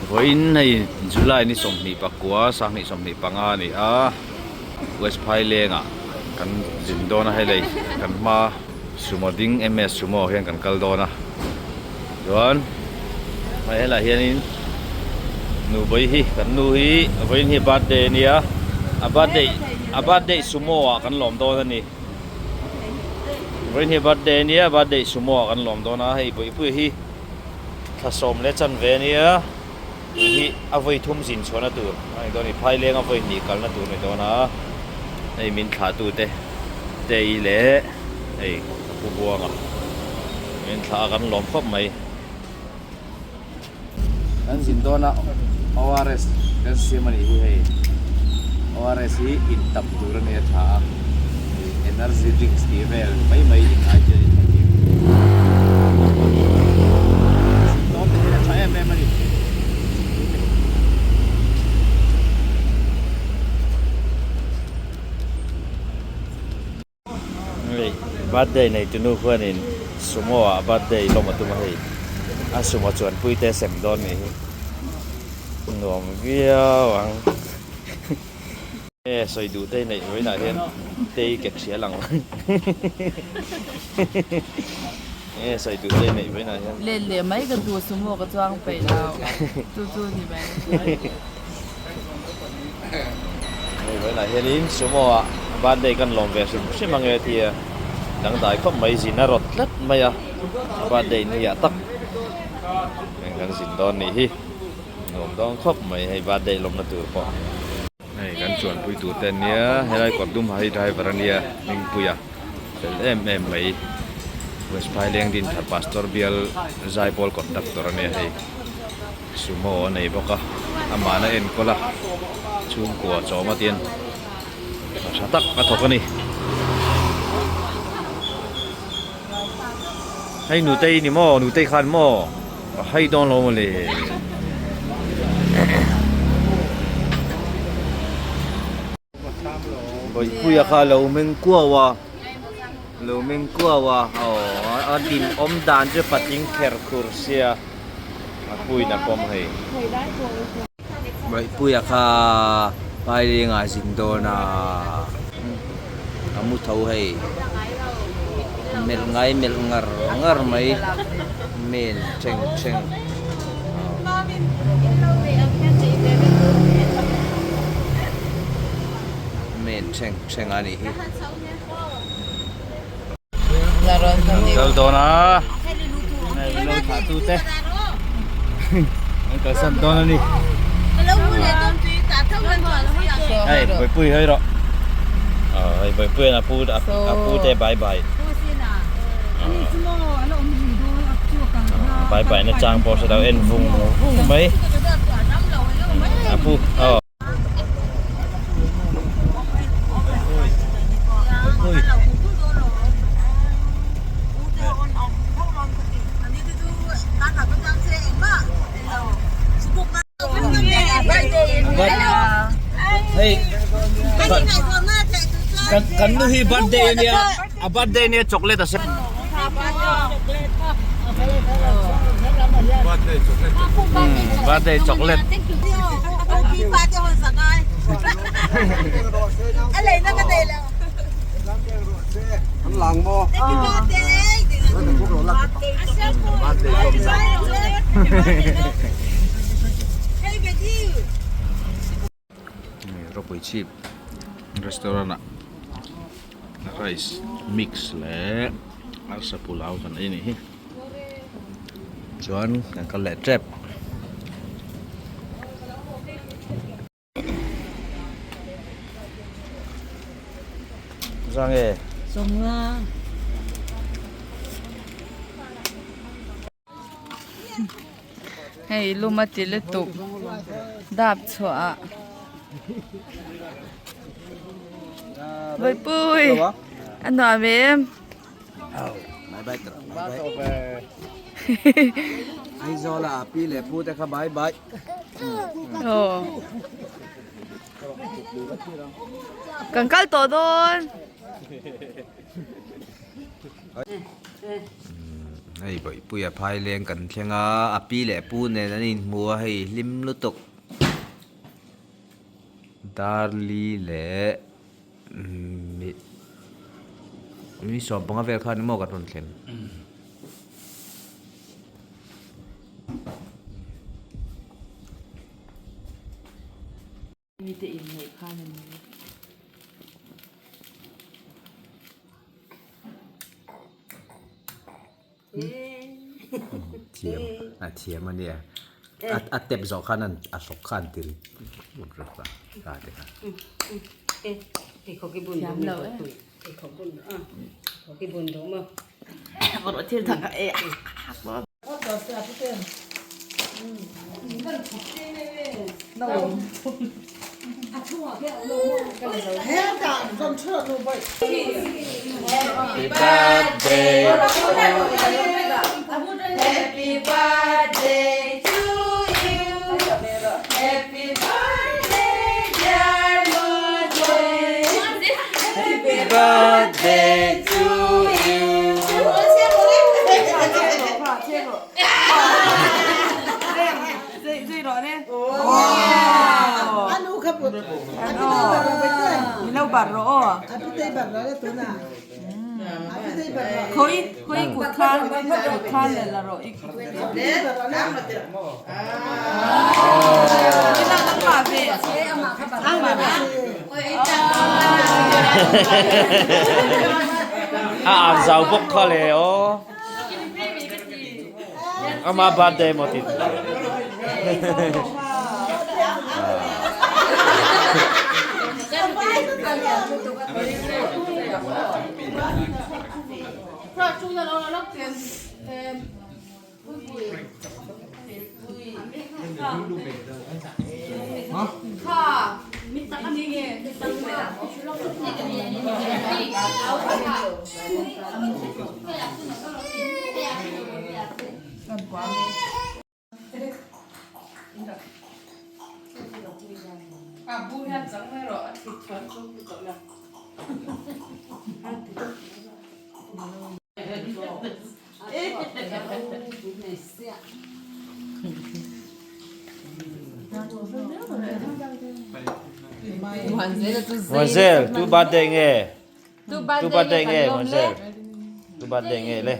Vawiin hei July ni 24 2025 a ni a, West Phailengah kan zin dawn a helei kan hma Sumo ding MS Sumo hian kan kal dawn a chuan hei helaiah hianin Nubawi hi kan nu hi vawiin hi birthday a nia a birthday a birthday Sumo ah kan lawm dawn a ni vawiin hi birthday a nia birthday Sumo ah kan lawm dawn a hei Bawihpuia hi. Thla sawm leh chanve a nia, tih hi a vawi thum zin chhuahna tur a ni dawn a ni, Phaileng a vawi hnih kalna tur a ni dawn a, hei min thlahtute Tei leh hei ka pu Buanga min thlah a kan lawm khawp mai. Kan zin dawn a ORS kan siam a nih hi hei ORS hi in tam tur a nia tha a hei energy drinks tih vel mai mai in ai chu a ni thei zin dawn te hian a tha em em a ni. Hei birthday nei tunu khuanin sumo ah birthday lawm a tum a hei a sumo chuanpui te a sem dawn nih hi nuam viau ang e sawi duh te neih vawiinah hian tei ke hria lang e sawi duh te neih vawiinah hian Let leh mai ka duh sumo ka chuang peih lo chu chu ni mai. Hei vawiinah hianin sumo ah birthday kan lawm ve hrim hrim ange tia dangdai khawp mai zin a rawt tlat mai a birthday ni ah tak eng kan zin dawn nih hi nuam dawn khawp mai hei birthday lawmna tur pawh. Hei kan chuanpui tur te ania helai kawr dum ha hi driver ania Hmingpuia fel em em mai West Phaileng Dinthar Pastor bial Zaipawl conductor ania hei. Sumo a nei bawk a, amahna enkawl a, chhungkua chawm a tian tha tha tak a thawk a ni. Hei nutei ni maw, nutei khan maw a hai dawn lo mawle. Bawihpuia kha lo meng kuau a, lo meng kuau a, aw a din awm dan chu patling kher khur sia. A puiin a pawm hei. Bawihpuia kha Pailenga zin dawn a, a mu tho hei. Melh ngai melh ngar ngar mai, men thleng thleng. Men thleng thleng a nih hi. Kan kal dawn a hei lo thlah tu te an kalsan dawn a ni hei Bawihpui hawi rawh hei Bawihpui a pu a pu te bye bye bye bye na chang pawh hre lo en vung vung mai a pu aw. Kan nu hi birthday ania a birthday ania chocolate a sem birthday chocolate Ropui chhip restaurant ah rice mix leh arsa pulao kan ei anih hi chuan kan kal leh tep. Zang e. Sawmnga. Hei lum a ti lutuk dap chhuah ah Bawihpui a nuam em? Aizawl ah pi leh pu te kha bye bye. Aw. Kan kal tawh dawn. Hei Bawihpuia phaileng kan thleng a, a pi leh pu nen an inhmu a hei hlim lutuk. Darli leh mi sawmpanga vel khan emaw kan rawn thleng. Mite inneih khan a ni. Thiam a thiam a nia a tep zawh khan a hlawk khan ti ri rawk a ta te kha. Thiam lo e. Thil dang a e a. Happy birthday Happy birthday to you Happy birthday dear Mother Happy birthday to you A an zau bawk kha le aw. Ama birthday maw ti. Muanzel, tu birthday nge? Tu birthday nge Muanzel? Tu birthday nge le?